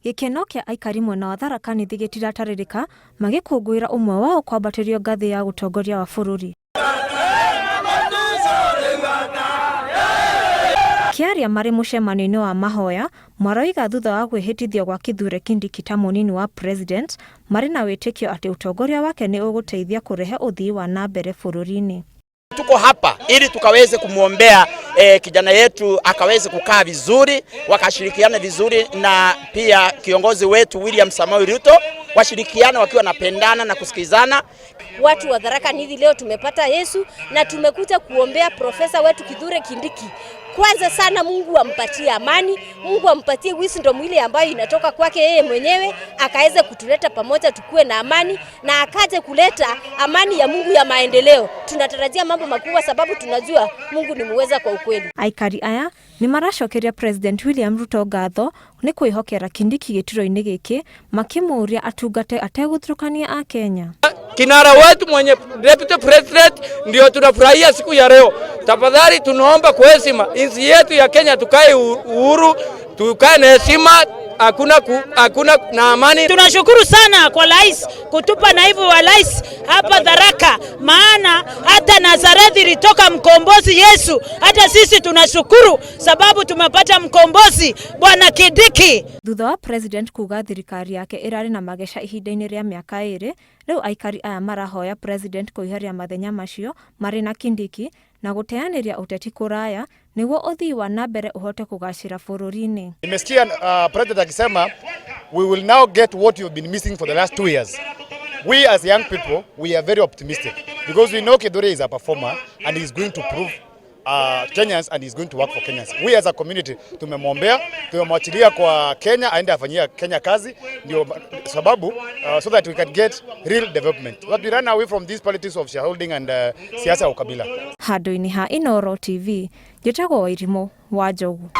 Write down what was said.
Gĩkeno kĩa aikari mwena wa Tharaka Nithi gĩtiratarĩrĩka magĩkũngũĩra ũmwe wao kwambatĩrio ngathĩ ya ũtongoria wa bũrũri. Makĩaria marĩ mũcemanio-inĩ wa mahoya, maroiga thutha wa kwĩhĩtithio gwa Kithure Kindiki ta mũnini wa president, marĩ na wĩtĩkio atĩ ũtongoria wake nĩ ũgũteithia kũrehe ũthii wa na mbere bũrũri-inĩ. Tuko hapa ili tukaweze kumwombea kijana yetu akaweze kukaa vizuri, wakashirikiana vizuri na pia kiongozi wetu William Samoei Ruto, washirikiane wakiwa napendana na kusikizana. Watu wa Tharaka Nithi leo tumepata Yesu na tumekuja kuombea profesa wetu Kithure Kindiki. Kwanza sana Mungu ampatie amani, Mungu ampatie wisdom ile ambayo inatoka kwake yeye mwenyewe, akaweze kutuleta pamoja tukue na amani na akaje kuleta amani ya Mungu ya maendeleo. Tunatarajia mambo makubwa sababu tunajua Mungu ni muweza kwa ukweli. Aikari aya nĩ maracokeria President William Ruto ngatho nĩ kwĩhokera Kindiki gĩturwa-inĩ gĩkĩ, makĩmũũria atungate ategũthutũkania Akenya. Kinara wetu mwenye deputy president ndio tunafurahia siku ya leo. Tafadhali tunaomba kwa heshima nchi yetu ya Kenya, tukae uhuru, tukae na heshima, hakuna na amani. Tunashukuru sana kwa rais kutupa naibu wa rais hapa Tharaka, maana hata Nazareti ilitoka mkombozi Yesu. Hata sisi tunashukuru sababu tumepata mkombozi Bwana Kindiki. Thutha wa president kuga thirikari yake ĩrarĩ na mageca ihinda-inĩ rĩa mĩaka 2, rĩu aikari aya marahoya president kũiheria mathenya macio marĩ na Kindiki na gũteanĩria ũteti kũraya nĩguo ũthii wa na mbere ũhote kũgacĩra bũrũri-inĩ. Nimesikia president akisema we will now get what you've been missing for the last 2 years. We as young people, we are very optimistic because we know Kithure is a performer and he is going to prove Kenyans and he's going to work for Kenyans. We as a community tumemwombea, tumemwachilia kwa Kenya aende afanyia Kenya kazi, ndio sababu so that we can get real development. But we run away from these politics of shareholding and siasa ya ukabila. Handũ-inĩ ha Inooro TV, njĩtagwo Wairimũ wa Njogu.